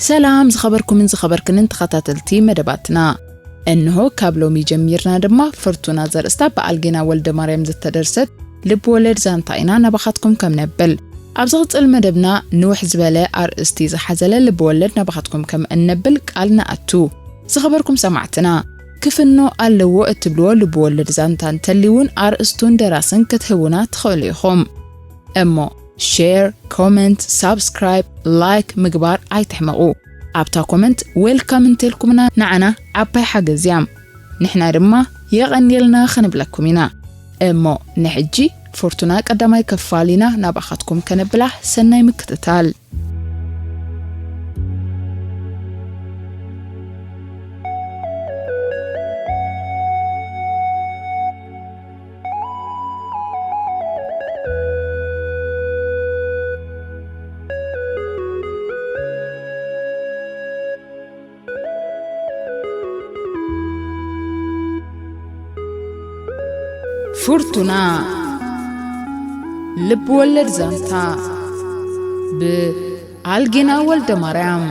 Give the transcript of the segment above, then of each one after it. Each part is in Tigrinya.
ሰላም ዝኸበርኩምን ዝኸበርክንን ተኸታተልቲ መደባትና። እንሆ ካብ ሎሚ ጀሚርና ድማ ፍርቱና ዘርእስታ ብኣልጌና ወልደ ማርያም ዝተደርሰት ልብ ወለድ ዛንታ ኢና ናባኻትኩም ከም ነብል። ኣብ ዝቕጽል መደብና ንውሕ ዝበለ ኣርእስቲ ዝሓዘለ ልብ ወለድ ናባኻትኩም ከም እነብል ቃል ንኣቱ። ዝኸበርኩም ሰማዕትና፣ ክፍኖ ኣለዎ እትብልዎ ልብ ወለድ ዛንታ እንተልዩውን ኣርእስቱን ደራስን ክትህቡና ትኽእሉ ኢኹም። እሞ ሼር፣ ኮመንት፣ ሳብስክራይብ፣ ላይክ ምግባር ኣይትሕመቑ። ኣብታ ኮመንት ዌልካም እንተልኩምና ንዓና ዓባይ ሓገዝ እያ። ንሕና ድማ የቐንየልና ክንብለኩም ኢና። እሞ ንሕጂ ፍርቱና ቀዳማይ ክፋል ኢና ናባኻትኩም ከነብላ። ሰናይ ምክትታል። ፍርቱና፣ ልብ ወለድ ዛንታ ብኣልጌና ወልደ ማርያም።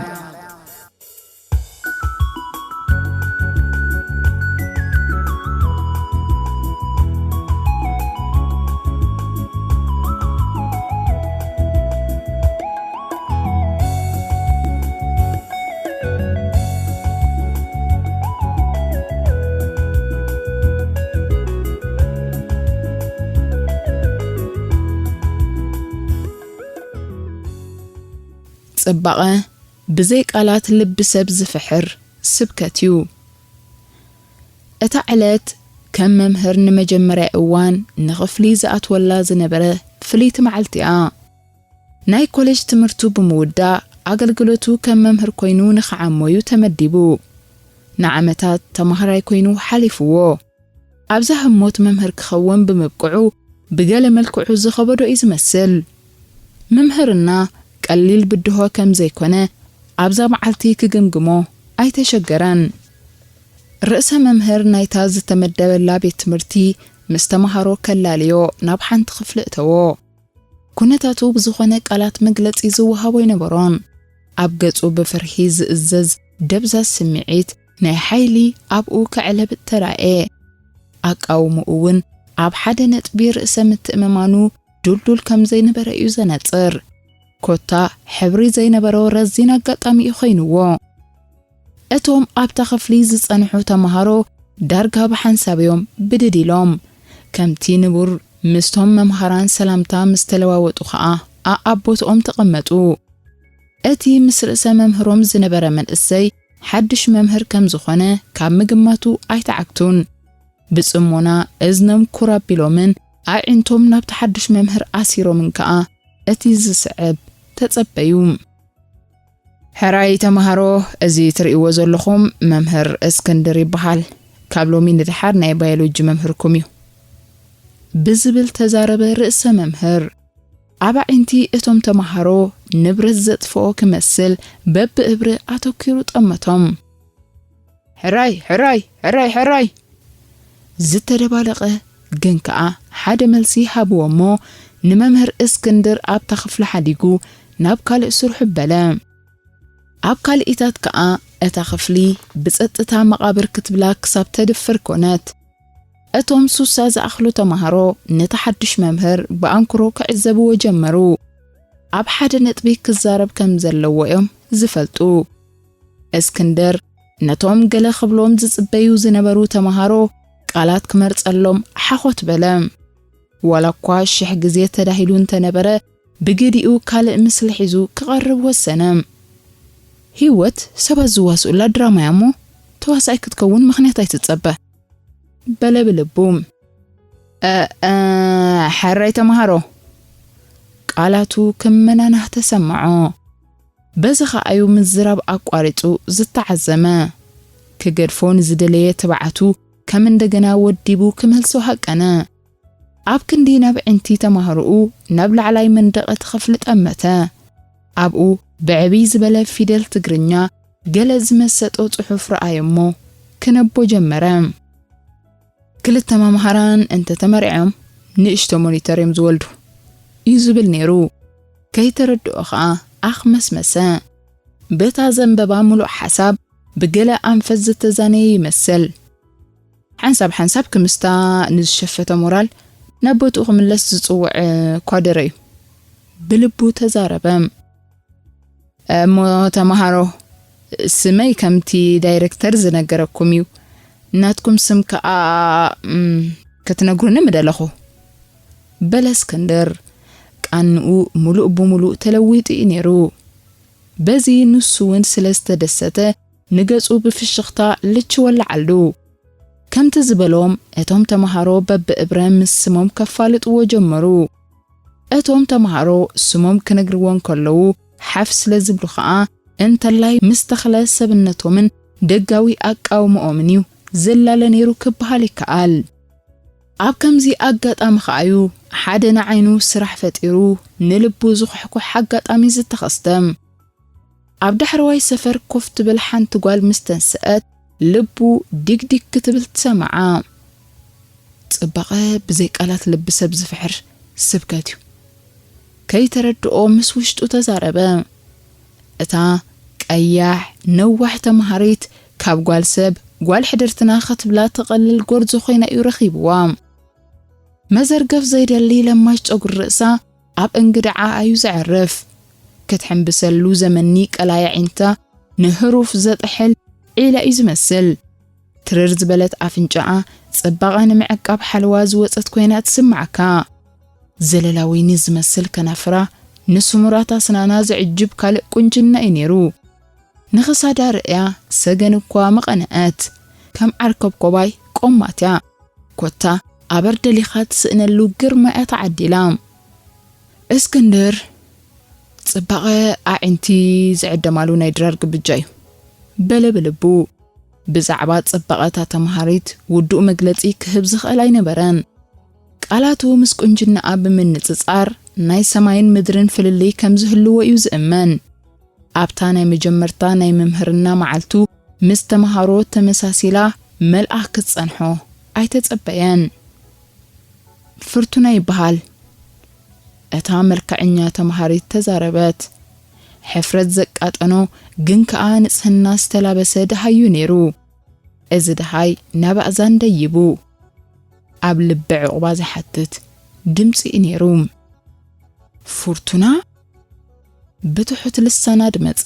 ጽባቐ ብዘይ ቃላት ልቢ ሰብ ዝፍሕር ስብከት እዩ። እታ ዕለት ከም መምህር ንመጀመርያ እዋን ንኽፍሊ ዝኣትወላ ዝነበረ ፍልይቲ መዓልቲ እያ። ናይ ኮሌጅ ትምህርቱ ብምውዳእ ኣገልግሎቱ ከም መምህር ኮይኑ ንኽዓሞዩ ተመዲቡ። ንዓመታት ተማሃራይ ኮይኑ ሓሊፍዎ። ኣብዛ ህሞት መምህር ክኸውን ብምብቅዑ ብገለ መልክዑ ዝኸበዶ እዩ ዝመስል። ምምህርና ቀሊል ብድሆ ከም ዘይኮነ ኣብዛ መዓልቲ ክግምግሞ ኣይተሸገረን። ርእሰ መምህር ናይታ ዝተመደበላ ቤት ትምህርቲ ምስ ተማሃሮ ከላልዮ ናብ ሓንቲ ክፍሊ እተዎ። ኩነታቱ ብዝኾነ ቃላት መግለጺ ዝወሃቦ ኣይነበሮን። ኣብ ገጹ ብፍርሂ ዝእዘዝ ደብዛዝ ስምዒት ናይ ሓይሊ ኣብኡ ከዕለብጥ ተራእየ። ኣቃውምኡ እውን ኣብ ሓደ ነጥቢ ርእሰ ምትእምማኑ ድልዱል ከም ዘይነበረ እዩ ዘነጽር። ኮታ ሕብሪ ዘይነበሮ ረዚን ኣጋጣሚ እዩ ኮይንዎ። እቶም ኣብታ ክፍሊ ዝጸንሑ ተማሃሮ ዳርጋ ብሓንሳብ እዮም ብድድ ኢሎም። ከምቲ ንቡር ምስቶም መምሃራን ሰላምታ ምስ ተለዋወጡ ኸኣ ኣኣብ ቦትኦም ተቐመጡ። እቲ ምስ ርእሰ መምህሮም ዝነበረ መንእሰይ ሓድሽ መምህር ከም ዝኾነ ካብ ምግማቱ ኣይተዓግቱን። ብጽሞና እዝኖም ኩር ኣቢሎምን ኣዒንቶም ናብቲ ሓድሽ መምህር ኣሲሮምን ከኣ እቲ ዝስዕብ ተጸበዩ። ሕራይ ተማሃሮ፣ እዚ ትርእይዎ ዘለኹም መምህር እስክንድር ይበሃል። ካብ ሎሚ ንደሓር ናይ ባዮሎጂ መምህርኩም እዩ። ብዝብል ተዛረበ ርእሰ መምህር። ኣብ ኣዒንቲ እቶም ተማሃሮ ንብረት ዘጥፍኦ ክመስል በብእብሪ ኣተኲሩ ጠመቶም። ሕራይ፣ ሕራይ፣ ሕራይ፣ ሕራይ! ዝተደባለቐ ግን ከኣ ሓደ መልሲ ሃብዎ እሞ ንመምህር እስክንድር ኣብታ ክፍሊ ሓዲጉ ናብ ካልእ ስርሑ በለ። ኣብ ካልኢታት ከኣ እታ ክፍሊ ብጸጥታ መቓብር ክትብላ ክሳብ ተድፍር ኮነት። እቶም ሱሳ ዝኣኽሉ ተማሃሮ ነቲ ሓድሽ መምህር ብኣንክሮ ክዕዘብዎ ጀመሩ። ኣብ ሓደ ነጥቢ ክዛረብ ከም ዘለዎ እዮም ዝፈልጡ። እስክንድር ነቶም ገለ ክብሎም ዝጽበዩ ዝነበሩ ተማሃሮ ቃላት ክመርጸሎም ሓኾት በለ። ዋላ እኳ ሽሕ ግዜ ተዳሂሉ እንተነበረ፣ ብግዲኡ ካልእ ምስሊ ሒዙ ክቐርብ ወሰነ። ህይወት ሰባት ዝዋስኡላ ድራማ እያ እሞ፣ ተዋሳኣይ ክትከውን ምኽንያት ኣይትጸበ። በለ ብልቡ። እ፣ እ፣ ሕራይ ተማሃሮ። ቃላቱ ከም መናናህ ተሰምዖ። በዚ ኸኣዩ ምዝራብ ኣቋሪጹ ዝተዓዘመ። ክገድፎ ንዝደለየ ትብዓቱ ከም እንደገና ወዲቡ ክመልሶ ሃቀነ። ኣብ ክንዲ ናብ ዕንቲ ተማሃሮኡ ናብ ላዕላይ መንደቕ እቲ ክፍሊ ጠመተ። ኣብኡ ብዕብይ ዝበለ ፊደል ትግርኛ ገለ ዝመሰጦ ጽሑፍ ረኣየ እሞ ክነቦ ጀመረ። ክልተ መምሃራን እንተተመርዕዮም ንእሽቶ ሞኒተር እዮም ዝወልዱ እዩ ዝብል ነይሩ። ከይተረድኦ ኸኣ ኣኽመስመሰ። በታ ዘንበባ ምሉእ ሓሳብ ብገለ ኣንፈት ዝተዛነየ ይመስል። ሓንሳብ ሓንሳብ ክምስታ ንዝሸፈተ ሞራል ናብ ቦትኡ ክምለስ ዝጽውዕ ኳደረ እዩ። ብልቡ ተዛረበ። "እሞ ተመሃሮ፣ ስመይ ከምቲ ዳይረክተር ዝነገረኩም እዩ። ናትኩም ስም ከኣ፣ እም፣ ክትነግሩኒ ምደለኹ?" በለ እስክንድር። ቃንኡ ምሉእ ብምሉእ ተለዊጡ እዩ ነይሩ። በዚ ንሱ እውን ስለ ዝተደሰተ ንገጹ ብፍሽኽታ ልች ወለዓሉ። ከምቲ ዝበሎም እቶም ተመሃሮ በብእብረ ምስ ስሞም ከፋልጥዎ ጀመሩ። እቶም ተመሃሮ ስሞም ክነግርዎ እንከለዉ ሓፍ ስለ ዝብሉ ኸኣ እንተላይ ምስ ተኽለ ሰብነቶምን ደጋዊ ኣቃውምኦምን እዩ ዝላለ ነይሩ ክበሃል ይከኣል። ኣብ ከምዚ ኣጋጣሚ ኸኣዩ ሓደ ንዓይኑ ስራሕ ፈጢሩ ንልቡ ዝኹሕኩሕ ኣጋጣሚ ዝተኸስተ። ኣብ ዳሕረዋይ ሰፈር ኮፍ ትብል ሓንቲ ጓል ምስ ተንስአት ልቡ ዲግዲግ ክትብል ትሰምዓ። ጽባቐ ብዘይ ቃላት ልቢ ሰብ ዝፍሕር ስብከት እዩ። ከይተረድኦ ምስ ውሽጡ ተዛረበ። እታ ቀያሕ ነዋሕ ተምሃሪት ካብ ጓል ሰብ ጓል ሕድርትና ክትብላ ትቐልል ጎርዞ ኮይና እዩ ረኺብዋ። መዘርገፍ ዘይደሊ ለማሽ ጸጉሪ ርእሳ ኣብ እንግድዓ ኣዩ ዘዕርፍ። ክትሕምብሰሉ ዘመኒ ቀላይ ኣዒንታ ንህሩፍ ዘጥሕል ዒላ እዩ ዝመስል። ትርር ዝበለት ኣፍንጫኣ ጽባቐ ንምዕቃብ ሓለዋ ዝወጸት ኮይና ትስምዓካ። ዘለላ ወይኒ ዝመስል ከናፍራ ንስሙራት ኣስናና ዘዕጅብ ካልእ ቁንጅና እዩ ነይሩ። ንኽሳዳ ርእያ ሰገን እኳ ምቐንዐት። ከም ዓርከብኮባይ ቆማት እያ። ኮታ ኣበር ደሊኻ ትስእነሉ ግርማ እያ ተዓዲላ። "እስክንድር፣ ጽባቐ ኣዒንቲ ዝዕደማሉ ናይ ድራር ግብጃ እዩ" በለ ብልቡ። ብዛዕባ ጽባቐ እታ ተምሃሪት ውዱእ መግለጺ ክህብ ዝኽእል ኣይነበረን። ቃላቱ ምስ ቁንጅናኣ ብምንጽጻር ናይ ሰማይን ምድርን ፍልልይ ከም ዝህልዎ እዩ ዝእመን። ኣብታ ናይ መጀመርታ ናይ ምምህርና መዓልቱ ምስ ተምሃሮ ተመሳሲላ መልኣኽ ክትጸንሖ ኣይተጸበየን። "ፍርቱና ይበሃል" እታ መልክዐኛ ተምሃሪት ተዛረበት። ሕፍረት ዘቃጠኖ ግን ከኣ ንጽህና ዝተላበሰ ደሃዩ ነይሩ። እዚ ደሃይ ናብ ኣእዛን ደይቡ ኣብ ልቢ ዕቑባ ዝሓትት ድምጺ እዩ ነይሩ። "ፍርቱና?" ብትሑት ልሳና ድመጸ።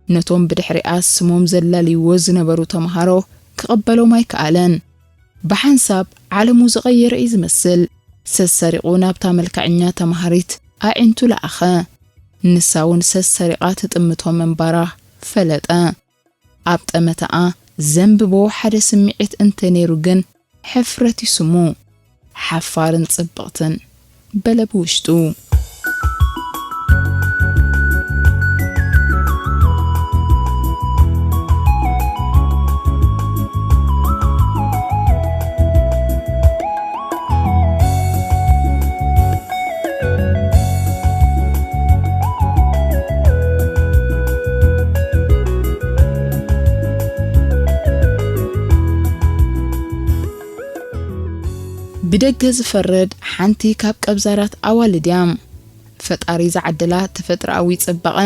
ነቶም ብድሕሪኣ ስሞም ዘላልይዎ ዝነበሩ ተምሃሮ ክቕበሎም ኣይከኣለን። ብሓንሳብ ዓለሙ ዝቐየረ እዩ ዝመስል። ሰሰሪቑ ናብታ መልክዐኛ ተምሃሪት ኣዒንቱ ለኣኸ። ንሳ እውን ሰሰሪቓ ትጥምቶ ምንባራ ፈለጠ። ኣብ ጠመተኣ ዘንብቦ ሓደ ስምዒት እንተነይሩ ግን ሕፍረት ይስሙ። "ሓፋርን ጽብቕትን" በለ ብውሽጡ። ብደገ ዝፈርድ ሓንቲ ካብ ቀብዛራት ኣዋልድ እያ። ፈጣሪ ዝዓደላ ተፈጥሮኣዊ ጽባቐ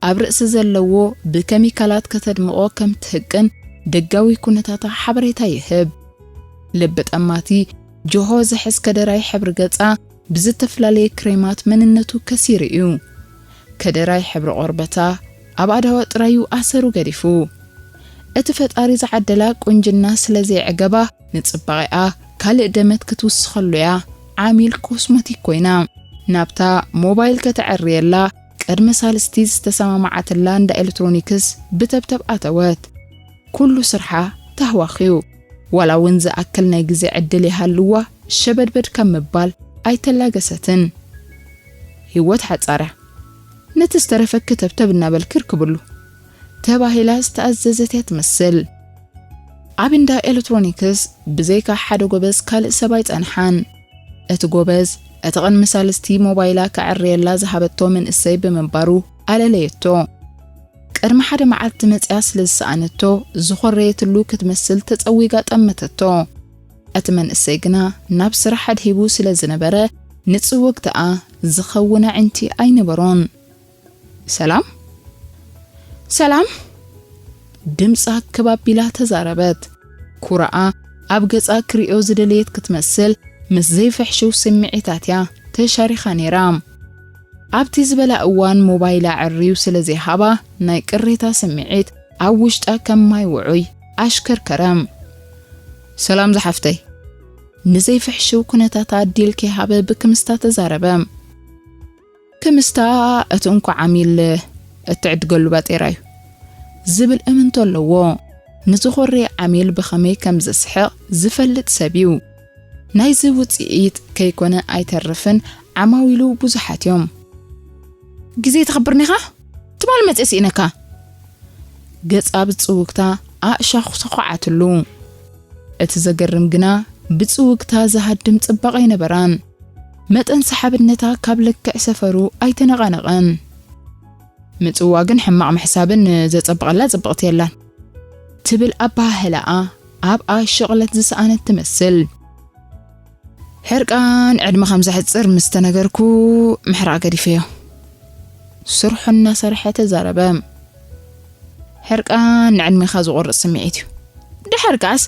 ኣብ ርእሲ ዘለዎ ብከሚካላት ከተድምቖ ከም ትህቅን ደጋዊ ኩነታታ ሓበሬታ ይህብ። ልቢ ጠማቲ ጆሆ ዝሕዝ ከደራይ ሕብሪ ገጻ ብዝተፈላለየ ክሬማት መንነቱ ከሲሩ እዩ። ከደራይ ሕብሪ ቆርበታ ኣብ ኣዳዋ ጥራዩ ኣሰሩ ገዲፉ። እቲ ፈጣሪ ዝዓደላ ቁንጅና ስለ ዘይዕገባ ንጽባቐኣ ካልእ ደመት ክትውስኸሉ እያ ዓሚል ኮስሞቲክ ኮይና። ናብታ ሞባይል ከተዕርየላ ቅድሚ ሳልስቲ ዝተሰማማዓትላ እንዳ ኤሌክትሮኒክስ ብተብተብ ኣተወት። ኩሉ ስርሓ ታህዋኽዩ። ዋላ እውን ዝኣክል ናይ ግዜ ዕድል ይሃልዋ ሸበድበድ ካብ ምባል ኣይተላገሰትን። ህይወት ሓጻርያ። ነቲ ዝተረፈ ክተብተብ እናበልኪ ርክብሉ ተባሂላ ዝተኣዘዘት እያ ትመስል። ኣብ እንዳ ኤሌክትሮኒክስ ብዘይካ ሓደ ጎበዝ ካልእ ሰብ ኣይጸንሓን። እቲ ጎበዝ፣ እቲ ቅድሚ ሳልስቲ ሞባይላ ከዐርየላ ዝሃበቶ መንእሰይ ብምንባሩ ኣለለየቶ። ቅድሚ ሓደ መዓልቲ መጽያ ስለ ዝሰኣነቶ፣ ዝኾረየትሉ ክትመስል ተጸዊጋ ጠመተቶ። እቲ መንእሰይ ግና ናብ ስራሕ ኣድሂቡ ስለ ዝነበረ፣ ንጽውግትኣ ዝኸውን ኣዒንቲ ኣይነበሮን። "ሰላም?" ሰላም። ድምጻ ክብ ኣቢላ ተዛረበት። ኩራኣ ኣብ ገጻ ክሪኦ ዝደለየት ክትመስል፣ ምስ ዘይፍሕሽው ስምዒታት እያ ተሻሪኻ ነይራ። ኣብቲ ዝበላ እዋን ሞባይላ ዕርዩ ስለ ዘይሃባ፣ ናይ ቅሬታ ስምዒት ኣብ ውሽጣ ከም ማይ ውዑይ ኣሽከርከረ። ሰላም ዝሓፍተይ። ንዘይፍሕሽው ኩነታት ኣዲል ከይሃበ ብክምስታ ተዛረበ። ክምስታ እቲ እንኳ ዓሚል እትዕድገሉ ባጤራ እዩ ዝብል እምንቶ ኣለዎ። ንዝኾርየ ዓሚል ብኸመይ ከም ዘስሕቕ ዝፈልጥ ሰብ እዩ። ናይዚ ውጽኢት ከይኮነ ኣይተርፍን፣ ዓማዊሉ ብዙሓት እዮም። ግዜ ተኽብርኒኻ? ትማል መጽየ ስኢነካ። ገጻ ብጽውግታ ኣእሻኹ ተዃዓትሉ። እቲ ዘገርም ግና ብጽውግታ ዝሃድም ጽባቐ ኣይነበራን። መጠን ሰሓብነታ ካብ ልክዕ ሰፈሩ ኣይተነቓነቐን። ምጽዋ ግን ሕማቕ ምሕሳብን ዘጸብቐላ ጽብቕቲ የላን። ትብል ኣባህላኣ ኣብኣ ሽቕለት ዝሰኣነት ትመስል። ሕርቃን ዕድመ ከም ዘሕጽር ምስ ተነገርኩ ምሕራቕ ገዲፈዮ። ስርሑ እናሰርሐ ተዛረበ። ሕርቃን ንዕድሜኻ ዝቖርጽ ስምዒት እዩ። ድሓር ከኣስ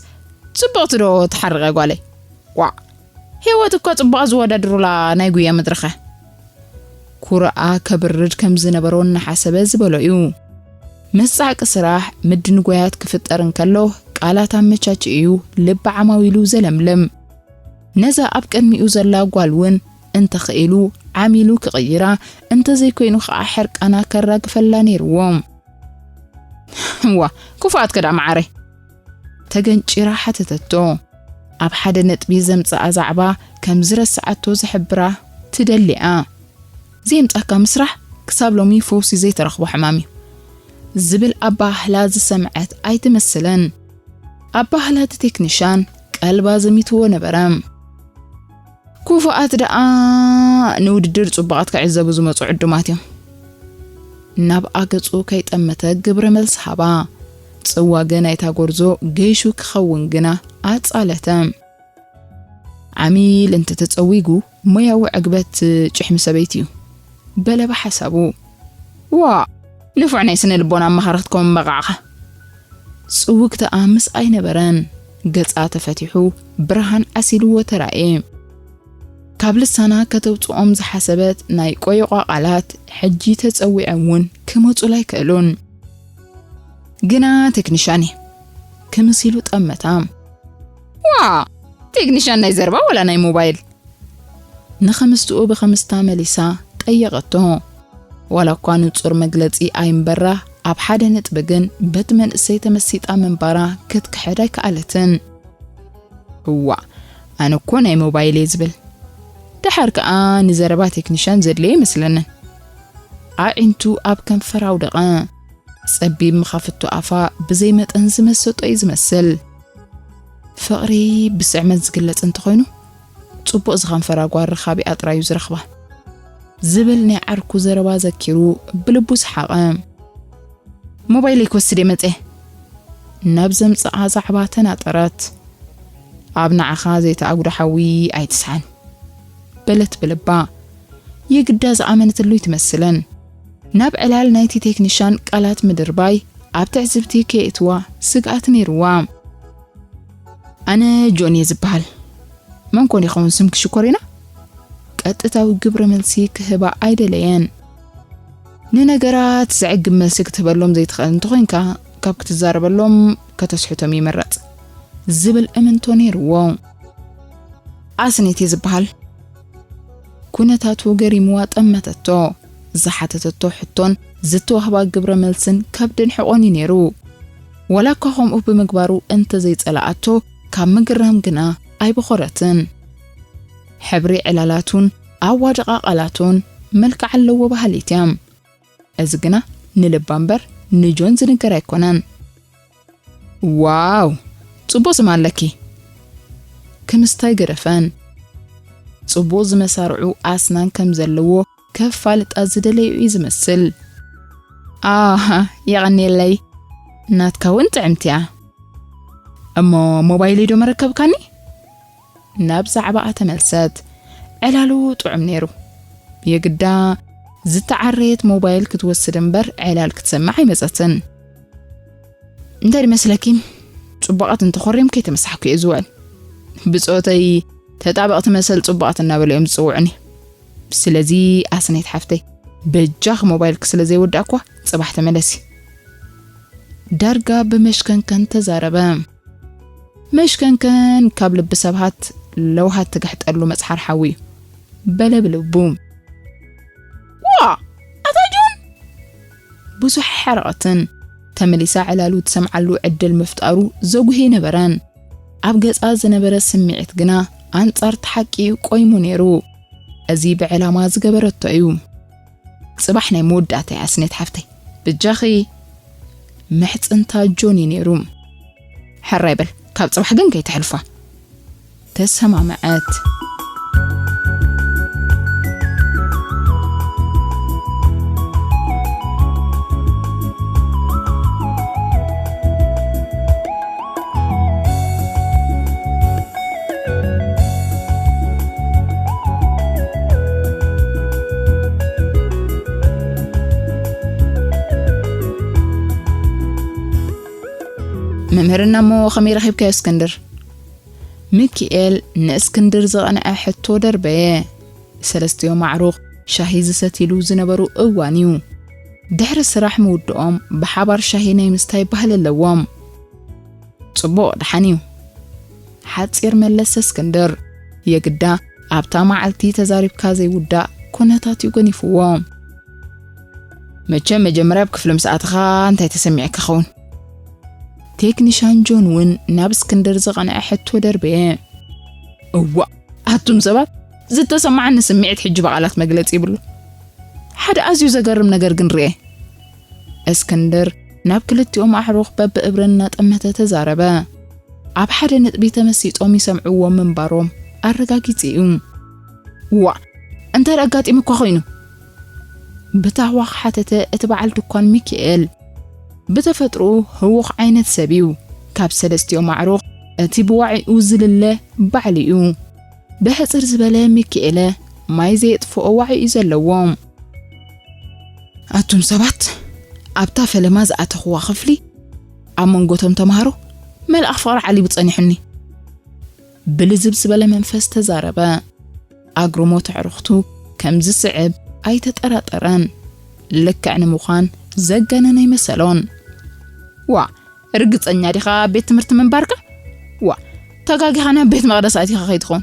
ጽብቕቲ ዶ ትሓርቐ ጓለይ? ዋዕ፣ ህይወት እኮ ጽቡቓ ዝወዳድሩላ ናይ ጉያ መድረኸ። ኩርኣ ከብርድ ከም ዝነበሮ እናሓሰበ ዝበሎ እዩ። ምስ ጻዕቂ ስራሕ ምድንጓያት ክፍጠር እንከሎ ቃላት ኣመቻችኡ እዩ ልቢ ዓማዊሉ ዘለምልም። ነዛ ኣብ ቅድሚኡ ዘላ ጓል እውን እንተኽኢሉ ዓሚሉ ክቕይራ፣ እንተዘይኮይኑ ኸዓ ሕርቃና ከራግፈላ ነይርዎ። እዋ፣ ክፉኣት ከዳ መዓረይ? ተገንጪራ ሓተተቶ። ኣብ ሓደ ነጥቢ ዘምጽኣ ዛዕባ ከም ዝረስዓቶ ዝሕብራ ትደሊኣ። ዘየምጻካ ምስራሕ ክሳብ ሎሚ ፈውሲ ዘይተረኽቦ ሕማም እዩ ዝብል ኣባህላ ዝሰምዐት ኣይትመስልን። ኣባህላ እቲ ቴክኒሻን ቀልባ ዘሚትዎ ነበረ። ክፉኣት ደኣ ንውድድር ጽቡቓት ክዕዘቡ ዝመጹ ዕዱማት እዮም። ናብ ኣገጹ ከይጠመተ ግብረ መልሲ ሃባ። ጽዋ ግን ናይታ ጎርዞ ገይሹ ክኸውን ግና ኣጻለተ። ዓሚል እንተተጸዊጉ ሞያዊ ዕግበት ጭሕሚ ሰበይቲ እዩ። በለ ብሓሳቡ። ዋ፣ ንፉዕ ናይ ስነ ልቦና ኣማኻሪ ክትከውን በቓዕኻ። ጽውግተኣ ምስ ኣይነበረን፣ ገጻ ተፈቲሑ ብርሃን ዓሲልዎ ተራእየ። ካብ ልሳና ከተውጽኦም ዝሓሰበት ናይ ቆይቋ ቃላት ሕጂ ተጸዊዐ እውን ክመጹላ ኣይክእሉን። ግና ቴክኒሻን እየ። ክምስ ኢሉ ጠመታ። ዋ! ቴክኒሻን ናይ ዘረባ ወላ ናይ ሞባይል? ንኸምስትኡ ብኸምስታ መሊሳ ጠየቐቶ። ዋላ እኳ ንጹር መግለጺ ኣይምበራ፣ ኣብ ሓደ ነጥቢ ግን በቲ መንእሰይ ተመሲጣ ምንባራ ክትክሕድ ኣይከኣለትን። እዋ፣ ኣነ እኮ ናይ ሞባይል እየ ዝብል። ደሓር ከኣ ንዘረባ ቴክኒሻን ዘድልዮ ኣይመስለንን። ኣዒንቱ ኣብ ከንፈራ ኣውደቐ። ጸቢብ መኻፍቶ ኣፋ ብዘይ መጠን ዝመሰጦ እዩ ዝመስል። ፍቕሪ ብስዕመት ዝግለጽ እንተኾይኑ፣ ጽቡቕ ዝኸንፈራ ጓል ርኻቢኣ ጥራይ እዩ ዝረኽባ። ዝብል ናይ ዓርኩ ዘረባ ዘኪሩ ብልቡ ሰሓቐ። ሞባይለይ ክወስድ እየ መጽየ። ናብ ዘምጽኣ ዛዕባ ተናጠረት። ኣብ ንዓኻ ዘይተኣጉዶ ሓዊ ኣይትስሓን። በለት ብልባ። የግዳ ዝኣመነትሉ ይትመስለን። ናብ ዕላል ናይቲ ቴክኒሻን ቃላት ምድርባይ ኣብ ትዕዝብቲ ከየእትዋ ስግኣት ነይርዋ። ኣነ ጆን እየ ዝበሃል። መን ኮን ይኸውን ስምኪ ሽኮሪና? ቀጥታዊ ግብረ መልሲ ክህባ ኣይደለየን። ንነገራት ዘዕግብ መልሲ ክትህበሎም ዘይትኽእል እንተኾይንካ፣ ካብ ክትዛረበሎም ከተስሕቶም ይምረጽ ዝብል እምንቶ ነይርዎ። ኣስኔት እየ ዝበሃል። ኩነታቱ ገሪምዋ ጠመተቶ። ዝሓተተቶ ሕቶን ዝተዋህባ ግብረ መልስን ከብድን ሕቖን እዩ ነይሩ። ዋላ እኳ ከምኡ ብምግባሩ እንተዘይጸላኣቶ፣ ካብ ምግርም ግና ኣይበኾረትን። ሕብሪ ዕላላቱን ኣዋድቓ ቃላቱን መልክዕ ኣለዎ በሃሊት እያ። እዚ ግና ንልባ እምበር ንጆን ዝንገር ኣይኮነን። ዋው! ጽቡቕ ስም ኣለኪ። ክምስታይ ገደፈን። ጽቡቕ ዝመሳርዑ ኣስናን ከም ዘለዎ ከፋልጣ ዝደለዩ እዩ ዝመስል። ኣሃ፣ የቐንየለይ። ናትካ እውን ጥዕምቲ እያ። እሞ ሞባይለይ ዶ መረከብካኒ? ናብ ዛዕባኣ ተመልሰት። ዕላሉ ጥዑም ነይሩ። የግዳ ዝተዓረየት ሞባይል ክትወስድ እምበር ዕላል ክትሰምዕ ኣይመጸትን። እንታይ ይመስለኪ? ጽቡቓት እንተኾርዮም ከይተመሳሕኩ እየ ዝውዕል። ብጾተይ ተጣበቕቲ መሰል ጽቡቓት እናበሉ እዮም ዝጽውዑኒ። ስለዚ ኣስኔት ሓፍተይ፣ በጃኺ ሞባይልኪ ስለ ዘይወዳእኳ ጽባሕ ተመለሲ። ዳርጋ ብመሽከንከን ተዛረበ። መሽከንከን ካብ ልቢ ሰባት ለውሃት ትግሕጠሉ መጽሓር ሓዊ እዩ። በለ ብልቡ። ዋ! ኣታ ጆን! ብዙሕ ሓረቐትን ተመሊሳ ዕላሉ ትሰምዓሉ ዕድል ምፍጣሩ ዘጉሂ ነበረን። ኣብ ገጻ ዝነበረ ስምዒት ግና ኣንጻር እቲ ሓቂ ቆይሙ ነይሩ። እዚ ብዕላማ ዝገበረቶ እዩ። ጽባሕ ናይ መወዳእታ እያ ኣስኔት ሓፍተይ። ብጃኺ ምሕጽንታ ጆን እዩ ነይሩ። ሕራይ በል፣ ካብ ጽባሕ ግን ከይተሕልፋ። ተሰማምዐት። መምህርና እሞ ከመይ ረኺብካዮ እስክንድር? ሚኪኤል ንእስክንድር ዘቐንዐ ሕቶ ደርበየ። ሰለስቲኦም ኣዕሩኽ ሻሂ ዝሰትይሉ ዝነበሩ እዋን እዩ። ድሕሪ ስራሕ ምውድኦም ብሓባር ሻሂ ናይ ምስታይ ባህሊ ኣለዎም። ጽቡቕ፣ ደሓን እዩ። ሓጺር መለሰ እስክንድር። የግዳ ኣብታ መዓልቲ ተዛሪብካ ዘይውዳእ ኩነታት እዩ ገኒፍዎ። መቸም መጀመርያ ኣብ ክፍሊ ምስ ኣተኻ እንታይ ተሰሚዕካ ኸውን? ቴክኒሻን ጆን እውን ናብ እስክንድር ዝቐንዐ ሕቶ ደርበየ። እዋእ፣ ኣቱም ሰባት፣ ዝተሰማዓኒ ስምዒት ሕጂ ብቓላት መግለጺ ይብሉ። ሓደ ኣዝዩ ዘገርም ነገር ግን ርኤ። እስክንድር ናብ ክልቲኦም ኣዕሩኽ በብእብረን እናጠመተ ተዛረበ። ኣብ ሓደ ነጥቢ ተመሲጦም ይሰምዕዎ ምንባሮም ኣረጋጊጹ እዩ። ዋእ፣ እንታይ ኣጋጢሙካ ኮይኑ? ብታህዋኽ ሓተተ እቲ በዓል ድኳን ሚኪኤል። ብተፈጥሮኡ ህዉኽ ዓይነት ሰብ እዩ። ካብ ሰለስቲኦም ኣዕሩኽ እቲ ብዋዒኡ ዝልለ ባዕሉ እዩ። ብሕጽር ዝበለ ሚኪኤለ ማይ ዘየጥፍኦ ዋዒ እዩ ዘለዎ። ኣቱም ሰባት፣ ኣብታ ፈለማ ዝኣተኽዋ ክፍሊ ኣብ መንጎ እቶም ተምሃሮ መልኣኽ ፍቕሪ ዓሊቡ ጸኒሑኒ። ብልዝብ ዝበለ መንፈስ ተዛረበ። ኣግርሞት ኣዕሩኽቱ ከም ዝስዕብ ኣይተጠራጠረን። ልክዕ ንምዃን ዘገነነ ኣይመሰሎን። ዋ፣ ርግጸኛ ዲኻ ኣብ ቤት ትምህርቲ ምንባርካ? ዋ፣ ተጋጊኻ ናብ ቤት መቕደስ ኣቲኻ ከይትኾን።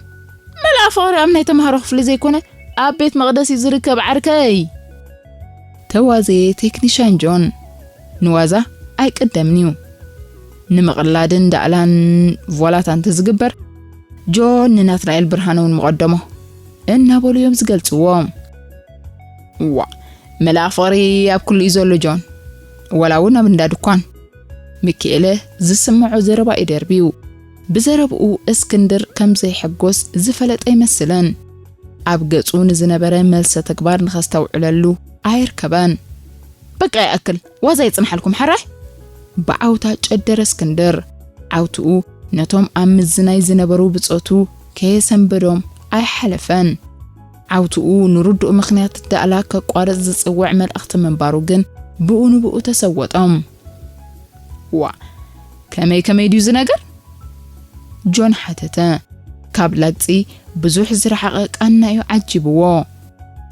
መልኣ ፍቕሪ ኣብ ናይ ተምሃሮ ክፍሊ ዘይኮነ ኣብ ቤት መቕደስ እዩ ዝርከብ ዓርከይ። ተዋዘየ ቴክኒሻን ጆን። ንዋዛ ኣይቅደምን እዩ። ንምቕላድን ዳእላን ቮላታ እንተዝግበር፣ ጆን ንናትናኤል ብርሃነ እውን ምቐደሞ እናበሉ እዮም ዝገልጽዎ። ዋ፣ መልኣ ፍቕሪ ኣብ ኩሉ እዩ ዘሎ ጆን፣ ወላ እውን ኣብ እንዳ ድኳን። ሚኪኤለ ዝስምዖ ዘረባ እዩ ደርብዩ። ብዘረብኡ እስክንድር ከም ዘይሕጎስ ዝፈለጠ ኣይመስልን። ኣብ ገጹ ንዝነበረ መልሰ ተግባር ንኸስተውዕለሉ ኣይርከበን። በቃ ይኣክል፣ ዋዛ ይጽንሓልኩም ሓራይ። ብዓውታ ጨደረ እስክንድር። ዓውትኡ ነቶም ኣብ ምዝናይ ዝነበሩ ብጾቱ ከየሰንበዶም ኣይሓለፈን። ዓውትኡ ንርዱእ ምኽንያት ዳእላ ከቋርጽ ዝጽውዕ መልእኽቲ ምንባሩ ግን ብኡ ንብኡ ተሰወጦም። ዋ፣ ከመይ ከመይ ድዩ እዚ ነገር? ጆን ሓተተ። ካብ ላግጺ ብዙሕ ዝረሓቐ ቃና እዩ ዓጂብዎ።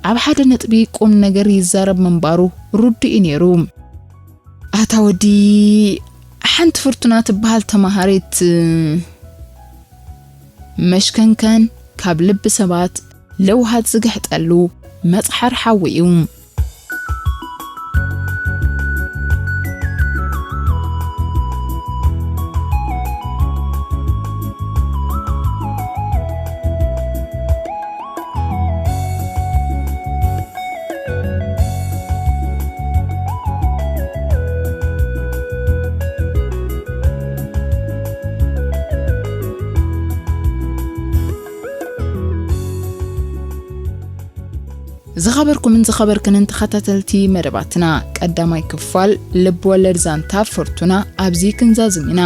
ኣብ ሓደ ነጥቢ ቁም ነገር ይዛረብ ምንባሩ ርዱእ እዩ ነይሩ። ኣታ ወዲ፣ ሓንቲ ፍርቱና ትበሃል ተማሃሪት መሽከንከን ካብ ልቢ ሰባት ለውሃት ዝግሕጠሉ መጽሓር ሓዊ እዩ። ዝኸበርኩምን ዝኸበርክንን ተኸታተልቲ መደባትና፣ ቀዳማይ ክፋል ልብ ወለድ ዛንታ ፍርቱና ኣብዚ ክንዛዝም ኢና።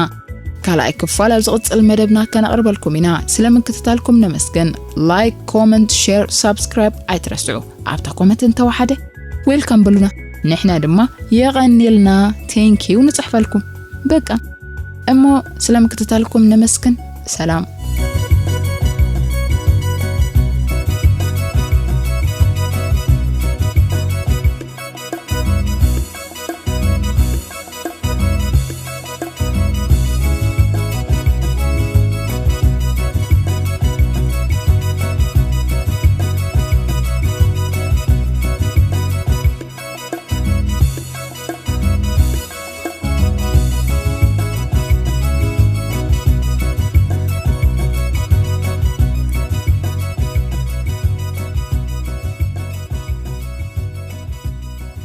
ካልኣይ ክፋል ኣብ ዝቕጽል መደብና ከነቕርበልኩም ኢና። ስለ ምክትታልኩም ነመስግን። ላይክ፣ ኮመንት፣ ሼር፣ ሳብስክራይብ ኣይትረስዑ። ኣብታ ኮመንት እንተወሓደ Welcome በሉና። ንሕና ድማ የቐንየልና፣ thank you ንጽሕፈልኩም። በቃ እሞ ስለ ምክትታልኩም ነመስግን። ሰላም።